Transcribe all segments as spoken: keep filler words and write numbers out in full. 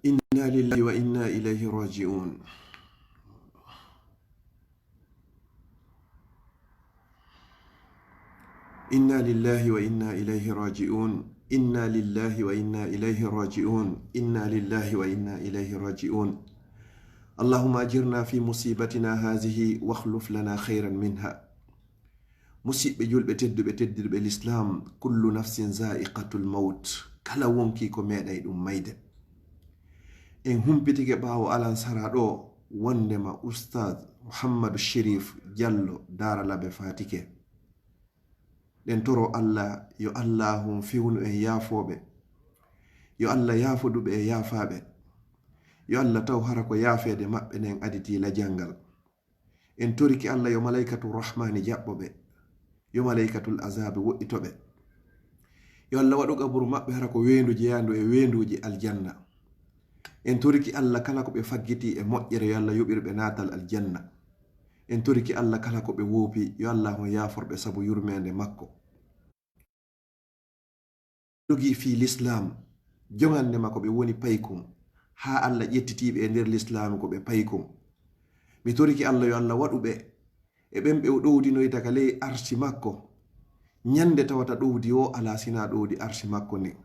إنا لله وإنا إليه راجعون. إنا لله وإنا إليه راجعون. إنا لله وإنا إليه راجعون. إنا لله وإنا إليه راجعون. اللهم أجرنا في مصيبتنا هذه واخلف لنا خيرا منها. Musiɓɓe julɓe tedduɓe, teddirɓe lislaam, kullu nafsin zaiqatul mawt, kala wonkii ko meeɗay ɗum mayde. En humpitike ɓaawo alansara ɗo wondema Ustaaz Muhammadu Sherif Jallo Daara Labe faatike. Ɗen toro Allah, yo Allaahun fewnu en yaafooɓe, yo Allah yaafoduɓe e yaafaaɓe, yo Allah taw hara ko yaafeede maɓɓe nden aditii lajal ngal. En torike Allah yo malaykatu rahmaani jaɓɓo ɓe, yo malaykatul azaabi woɗɗito ɓe. Yo Allah waɗu qaburu maɓɓe hara ko weendu jeyaandu e weenduuji aljanna. En torike Allah kala ko ɓe faggiti e moƴƴere, yo Allah yoɓir ɓe naatal aljanna. En torike Allah kala ko ɓe woopi, yo Allah on yaafor ɓe sabu yurmeende makko. Dogii fii lislaam, jogande ma ko ɓe woni paykun, haa Allah ƴettitiiɓe e nder lislaam ko ɓe paykun. Mi torike Allah yo Allah waɗu ɓe e ɓen ɓe o ɗowdinoyta ka ley arsi makko, ñande tawata ɗowdi o alaa sinaa ɗowdi arsi makko ndin.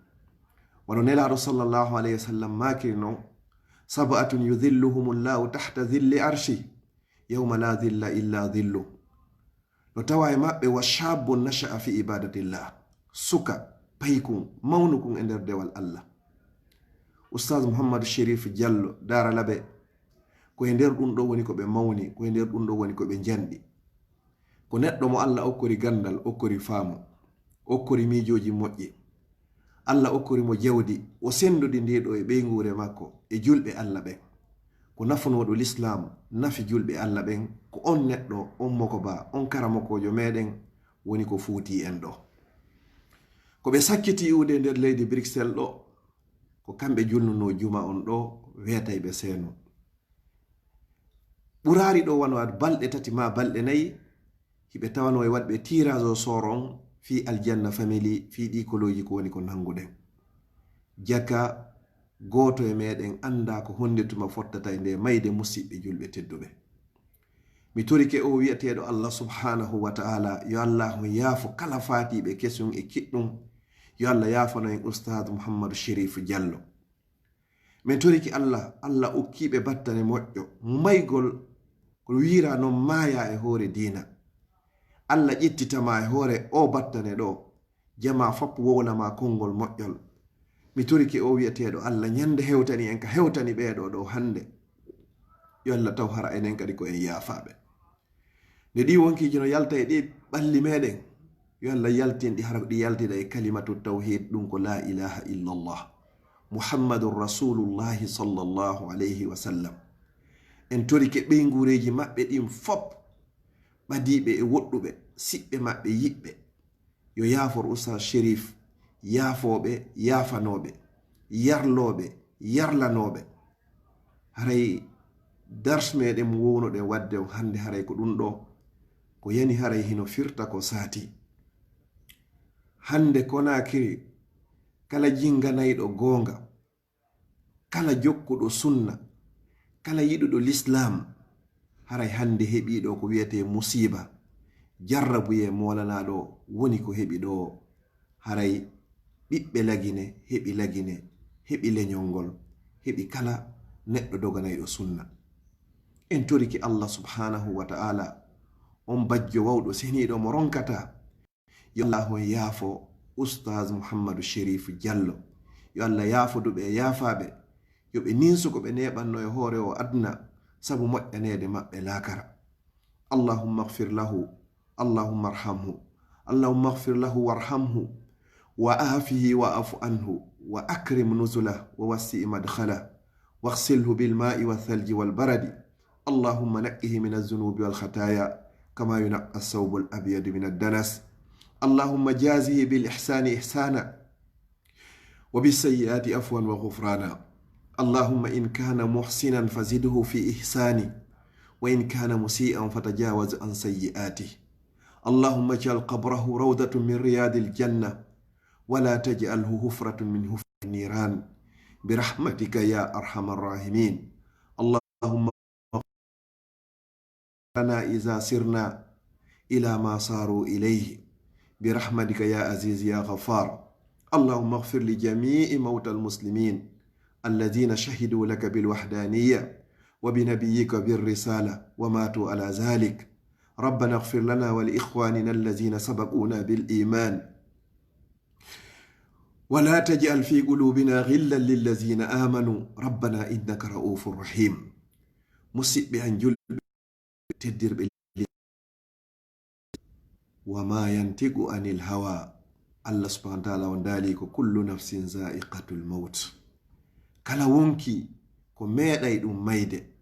Wano Nelaaɗo sallallahu alayhi wa sallam maakiri non, "Sab'atun yudhilluhumullahu tahta dhilli arshi, yawma la dhilla illa dhillu." No tawa e maɓɓe, "Wa shabbun nasha'a fi ibadatillah." Suka, paykun, mawnukun e nder dewal Allah. Ustaaz Muhammadu Sherif Jallo Daara Labe, ko e nder ɗum ɗo woni ko ɓe mawni, ko e nder ɗum ɗo woni ko ɓe njanɗi. Ko neɗɗo mo Allah okkori ganndal, okkori faamu, okkori miijooji moƴƴi. Allah okkori mo jawdi, o senndodi ndi ɗo e ɓeynguure makko e julɓe Allah ɓen. Ko nafunooɗo lislaam, nafi julɓe Allah ɓen, ko on neɗɗo, on mokoba, on karamokoojo meɗen woni ko fowti en ɗo. Ko ɓe sakkiti iwde nder leydi Bruxelles ɗo, ko kamɓe julnunoo juma on ɗo, weetay ɓe seeno. Ɓuraari ɗo wano ad balɗe tati maa balɗe nayi, hiɓe tawano e waɗɓe tirage au sort on fii Aljanna Family, fii ɗii kolooji ko woni ko nannguɗen. Jaka gooto e meɗen anndaa ko honnde tuma fottata e nde mayde, musiɓɓe julɓe tedduɓe. Mi torike o wi'eteeɗo Allah subhanahu wa ta'ala, yo Allah on yaafo kala faatiiɓe kesun e kiɗɗun. Yo Allah yaafano en Ustaaz Muhammadu Sherif Jallo. Min toriki Allah, Allah okkiiɓe battane moƴƴo. Maygol ko wiira non maaya e hoore diina. Allah ƴettitama e hoore o battane ɗo. Jama fop wowlama konngol moƴƴol. Mi toriki o wi'eteeɗo Allah, ñande hewtani en ka hewtani ɓeeɗo ɗo hannde. Yo Allah taw hara enen kadi ko en yaafaaɓe. Nde ɗi wonkiiji no yalta e ɗi ɓalli meɗen, yo Allah yaltin ɗi, hara ɗi yaltida e kalimatu tawhid, ɗum ko la ilaha illallah, Muhammadun Rasulullahi sallallahu alayhi wa sallam. En torike ɓeynguureeji maɓɓe ɗin fop, ɓadiiɓe e woɗɗuɓe, siɓɓe maɓɓe, yiɓɓe. Yo yaafor Ustaz Sherif, yaafooɓe, yaafanooɓe, yarlooɓe, yarlanooɓe. Haray dars meɗen mo wownoɗen waɗde on hannde, haray ko ɗum ɗo, ko yani haray hino firta ko saati. Hannde Konaakiri, kala jinnganayɗo goonga, kala jokkuɗo sunna, kala yiɗuɗo lislaam, haray hannde heɓii ɗo ko wiyetee musiiba, jarrabuyee moolanaaɗo woni ko heɓi ɗo. Haray ɓiɓɓe Lagine heɓi Lagine, heɓi leñol ngol, heɓi kala neɗɗo doganayɗo sunna. En toriki Allah subhanahu wa ta'ala, on bajjo wawɗo seniiɗo mo ronkataa. Yo Allah on yaafo Ustaz Muhammadu Sherif Jallo. Yo Allah yaafo duɓe e yaafaaɓe. Yo ɓe ninso ko ɓe neeɓanno e hoore o aduna, sabu moƴƴaneede maɓɓe laakara. Allahumma ighfir lahu, Allahumma arhamhu, Allahumma ighfir lahu warhamhu, wa afihi wa afu anhu, wa akrim nuzulah, wa wassi madkhalah, waghsilhu bil ma'i wa thalji wal baradi. اللهم نقه من الذنوب والخطايا كما ينقى الثوب الأبيض من الدنس. اللهم جازه بالإحسان إحسانا وبالسيئات عفوا وغفرانا. اللهم إن كان محسنا فزده في إحسانه، وإن كان مسيئا فتجاوز عن سيئاته. اللهم اجعل قبره روضة من رياض الجنة، ولا تجعله حفرة من حفر النيران. برحمتك يا أرحم الراحمين. اللهم لنا إذا سرنا إلى ما صاروا إليه برحمتك يا عزيز يا غفار. اللهم اغفر لجميع موتى المسلمين الذين شهدوا لك بالوحدانية وبنبيك بالرسالة وماتوا على ذلك. ربنا اغفر لنا ولإخواننا الذين سبقونا بالإيمان ولا تجعل في قلوبنا غلا للذين آمنوا ربنا إنك رؤوف رحيم. Musidɓe am julɓe teddirɓe, وما ينطق عن الهوى. Allah subhanahu wa ta'ala on daali ko كل نفس ذائقة الموت. Kala wonki ko meeɗay ɗum mayde.